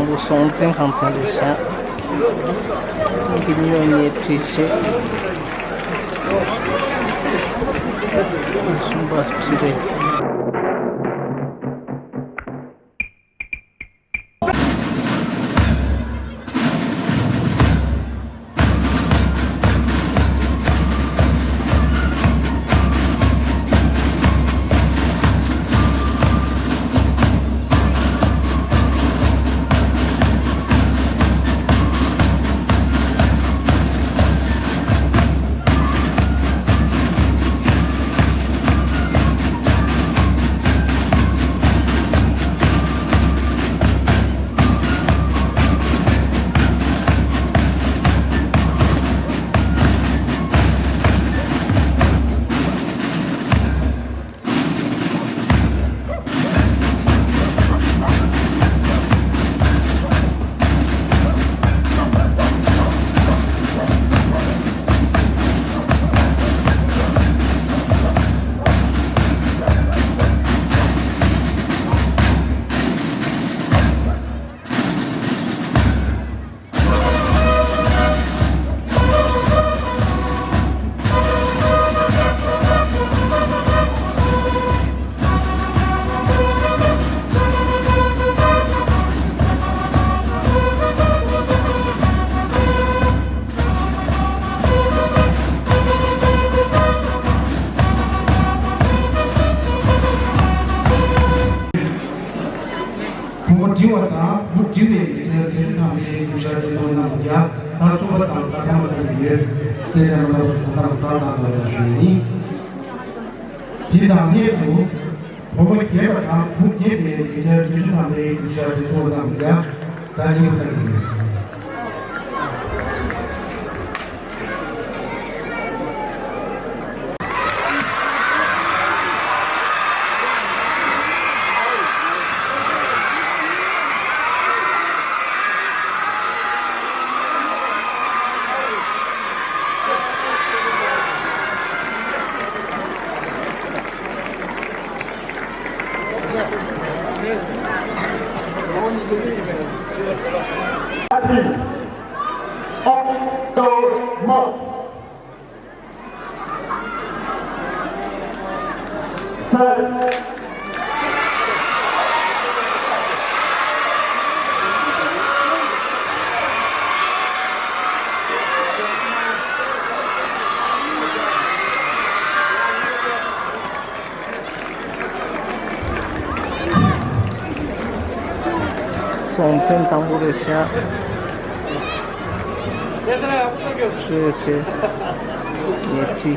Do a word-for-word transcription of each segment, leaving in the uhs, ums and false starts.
སྲོང་བཙན་ཁང་ཚན་རེད་ཤག་འདི་ཉོ་ཉེ་ཁྲི་ཆེ། གསུམ་པ་ཁྲི་རེད། ཕུང་པོ་བྲི་བ་དང་བུ་བྲི་བའི་མི་གྲལ་དྲི་ཆུ་དང་པའི་རྒྱུ་ཤར་དྲི་མཐོང་རྣམས་ཀྱང་ཟླ་གསུམ་པ་དང་གཟའ་ཐང་པ་དང་ཡོད་ཟེར་ནས་རྣམ་པ་ཚོ་ད་ལྟ་གསར་དང་འདྲ་བ་ཞུ་ཡིན། དེ་དང་ལྷན་དུ་བུ་མོ་བརྒྱད་པ་དང་བུ་བརྒྱད་པའི་མི་གྲལ་དྲི་ཆུ་དང་པའི་རྒྱུ་ཤར་དྲི་མཐོང་རྣམས་ཀྱང་ཟླ་གཉིས་པ་དང་ཡོད། སྲོང་བཙན་དང་པོ་རེད་ཤག་ཆོས་ཆེ། ཉེ་ཁྲི།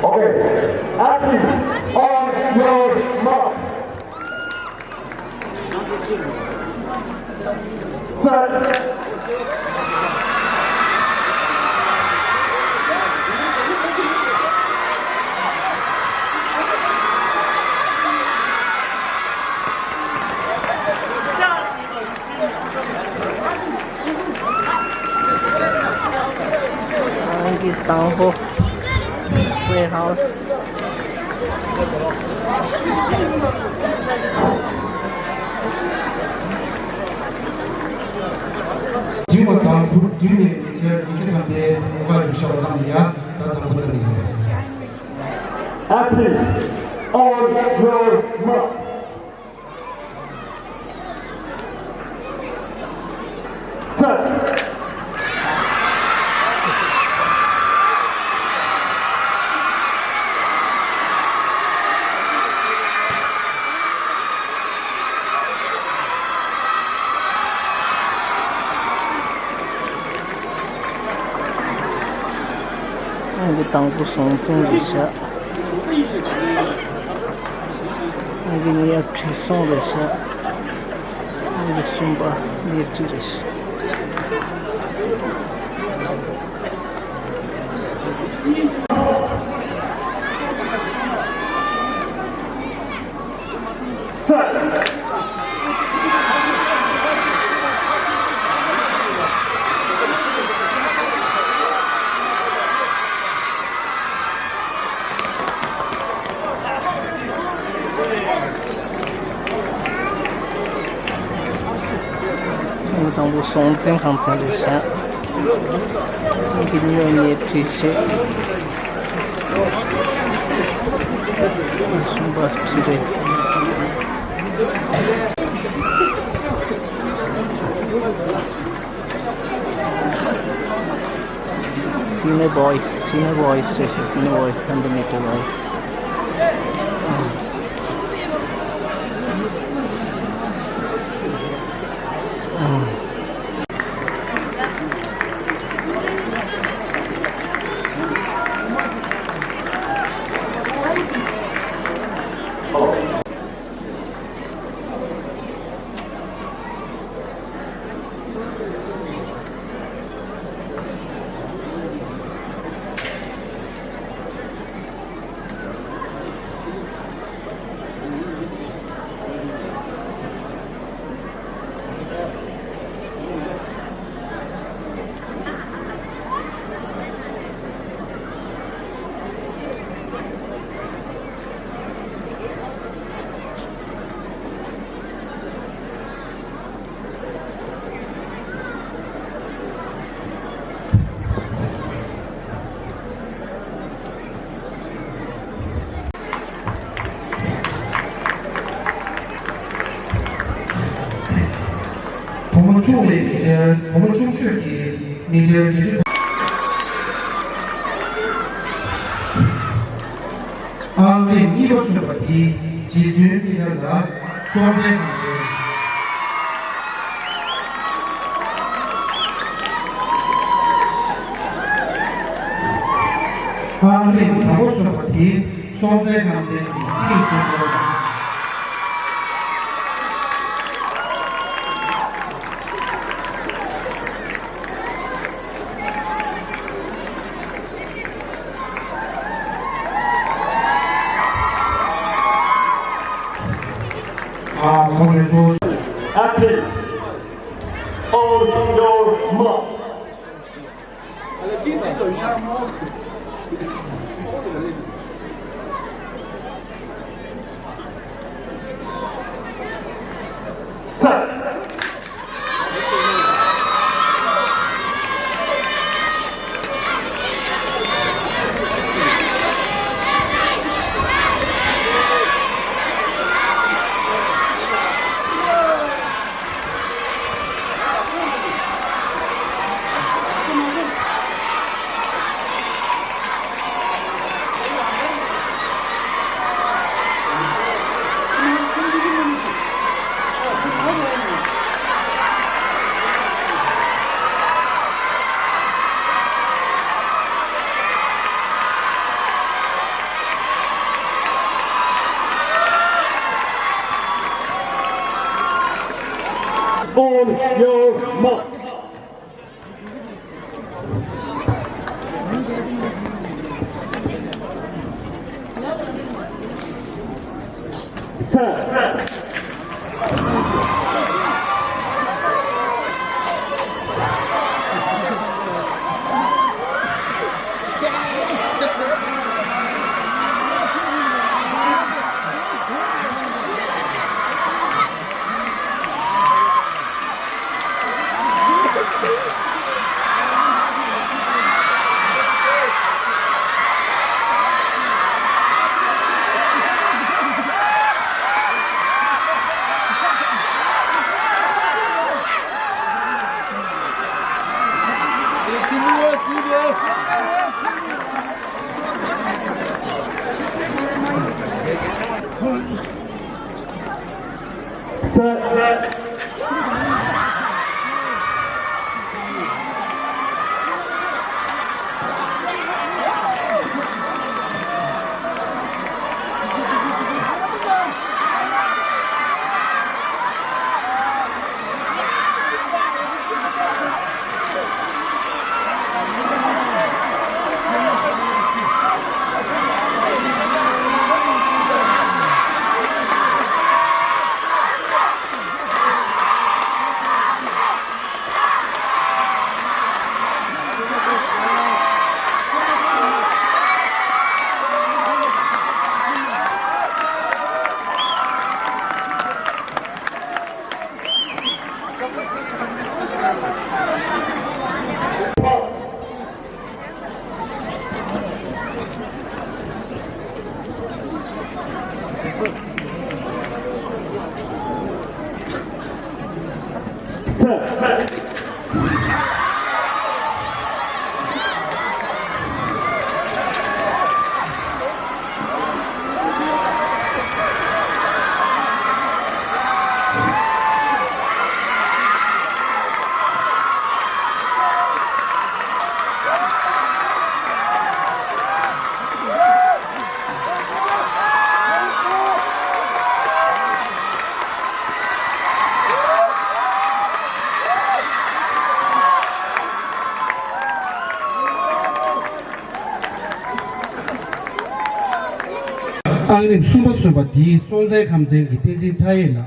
Okay, action, on your mark. Set. རང་གི་དང་པོ། Playhouse། འབྲི་བ་དང་བུ་འབྲི་བའི་མི་སྒེར་ཡི་གེ་དང་པའི་ལོ་ཀ་ཡོད་ཤག་པ་དང་ཡ་ད་དང་པོ་དེ་རེད། Action, on your mark. Set. ཨ་ནི་དང་པོ་སྲོང་བཙན་རེད་ཤག་ཨ་གི་ནི་ཡ་ཁྲི་སྲོང་རེད་ཤག་ཨ་གི་གསུམ་པ་ཉེར་གཅིག་རེད་ཤག་དང་པོ་སྲོང་བཙན་སྒང་ཚང་རེད་ཤག་ཨ་གི་ནི་ཉེར་གཅིག་བྱས། གསུམ་པ་ཁྲི་རེད། Senior boys, senior boys, senior boys, hundred meter boys. བུ་མོ་ཕྱུགས་ལས་མི་སྒེར། བུ་མོ་ཕྱུགས་ཤོས་ཀྱི་མི་སྒེར་འབྲི་ཆུ། ཨང་རིམ་གཉིས་པ་ཟིན་པ་དེ་རྗེ་བཙུན་མི་ལ་ལ་སྲོང་བཙན་སྒང་ཚང་། ཨང་རིམ་དང་པོ་ཟིན་པ་དེ་སྲོང་བཙན་སྒང་ཚང་གི་ཚེ་རིང་ཆོས་འཁོར་དང་། ཨ་ཁོང་ཚོས་གཙོ་བོ། Acting on your mark. Set. On your mark. Set. ཨང་རིམ་གསུམ་པ་སོན་པ་དེ་སྲོང་བཙན་ཁམས་ཚན་གྱི་བསྟན་འཛིན་མཐའ་ཡས་ལགས།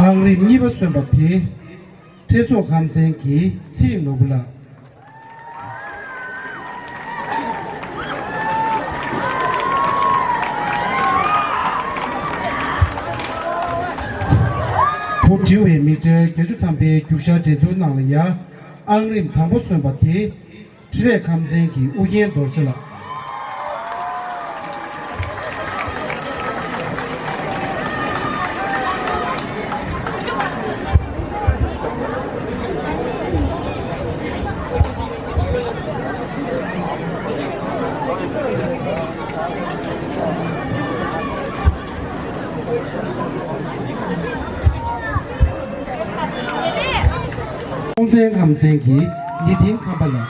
ཨང་རིམ་གཉིས་པ་སོན་པ་དེ། ཁྲི་སྲོང་ཁམས་ཚན་གྱི་ཚེ་རིང་ནོར་བུ་ལགས། བུ་འབྲི་བའི་མི་ཊར་བརྒྱད་ཅུ་ཐམ་པའི་རྒྱུགས་ཤར་འགྲན་བསྡུར་ནང་ལ་ཡ། ཨང་རིམ་དང་པོ་སོན་པ་དེ། ཁྲི་རལ་ཁམས་ཚན་གྱི་ཨུ་རྒྱན་རྡོ་རྗེ་ལགས། སྲོང་བཙན་ཁམས་ཚན་གྱི་ཉི་སྟེང་ཁམས་པ་ལགས།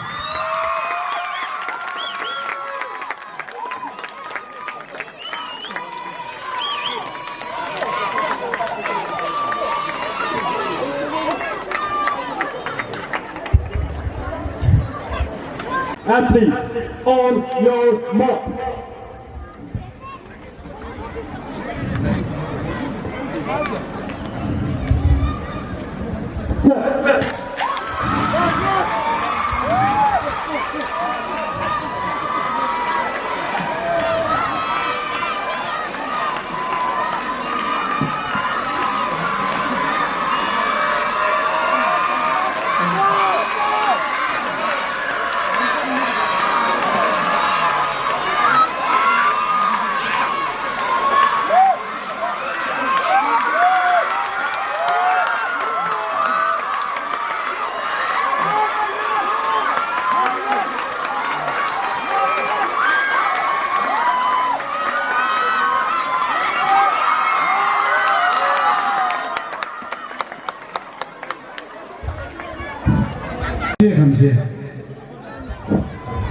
Athlete, on your mark.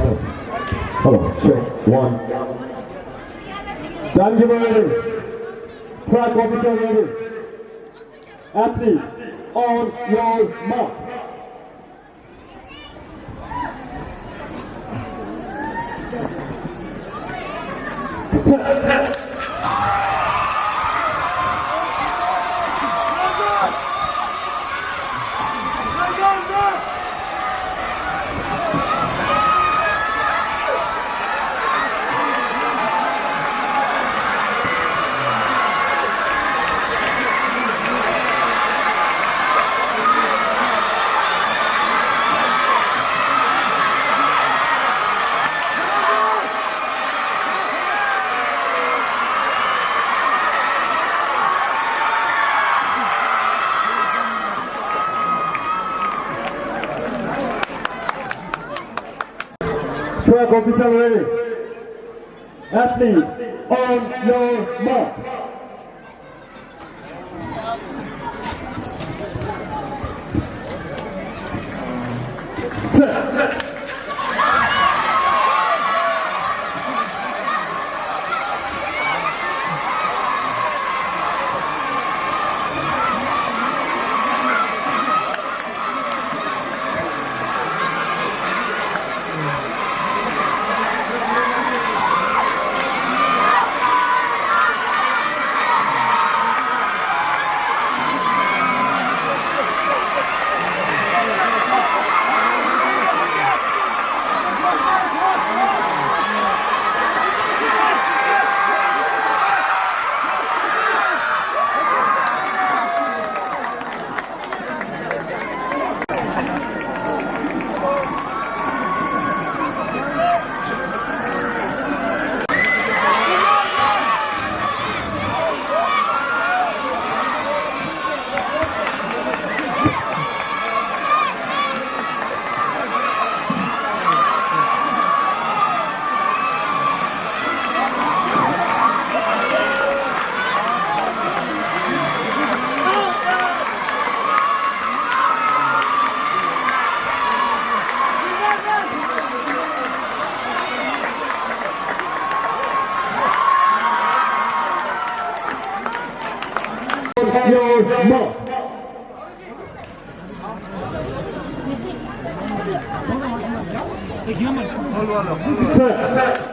Hello, hello, check, one. Time to ready. Flag officer ready. Athlete, on your mark. Set. Track official ready. Athlete, on your mark. Set. Set. Set.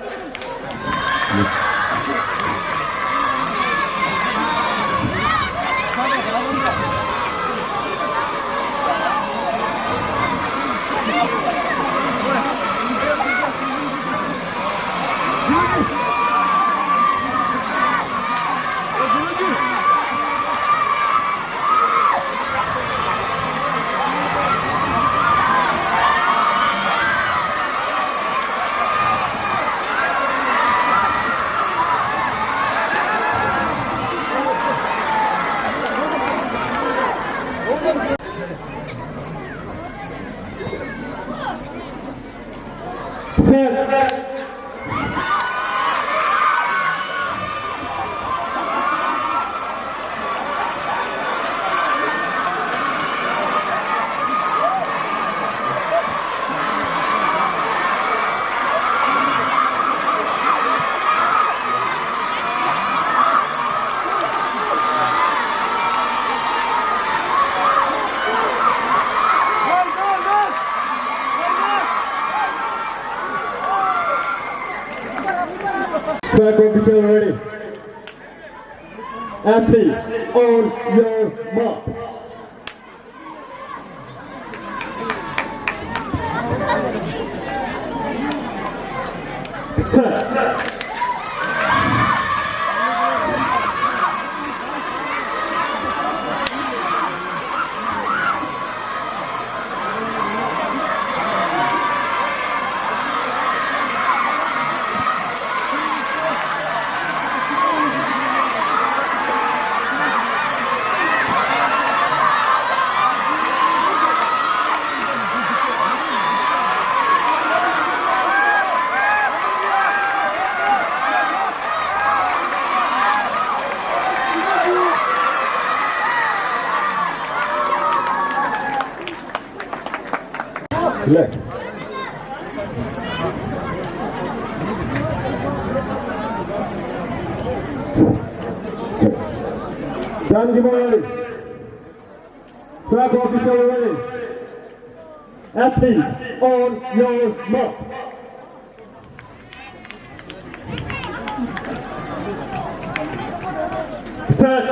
Track official ready. Athlete, on your mark. Set. Left. Time to be ready. Track official ready. Athlete, on your mark. Set.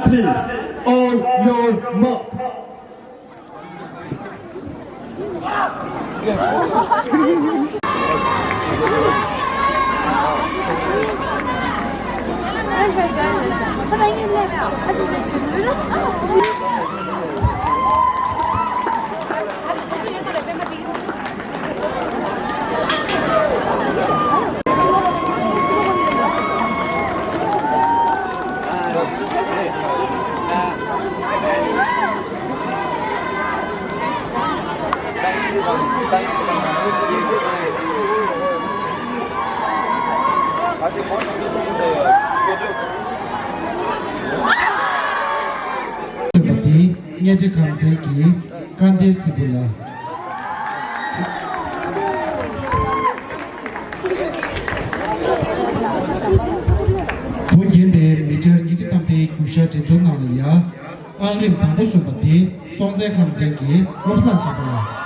Please, all your mark. གསོལ་བ་དེ་གཉེན་སྒྲིག་ཁང་ཚན་གྱི་སྐལ་ལྡན་སྲིད་པ་ལགས། བུ་རྒན་པའི་མི་ཊར་ཉིས་ཁྲི་ཐམ་པའི་རྒྱུག་ཤར་འགྲན་བསྡུར་ནང་ལ་ཡ། ཨང་རིམ་དང་པོ་བཟུང་བ་དེ་སྲོང་བཙན་ཁང་ཚན་གྱི་བློ་བཟང་ཆོས་སྒྲོན་ལགས།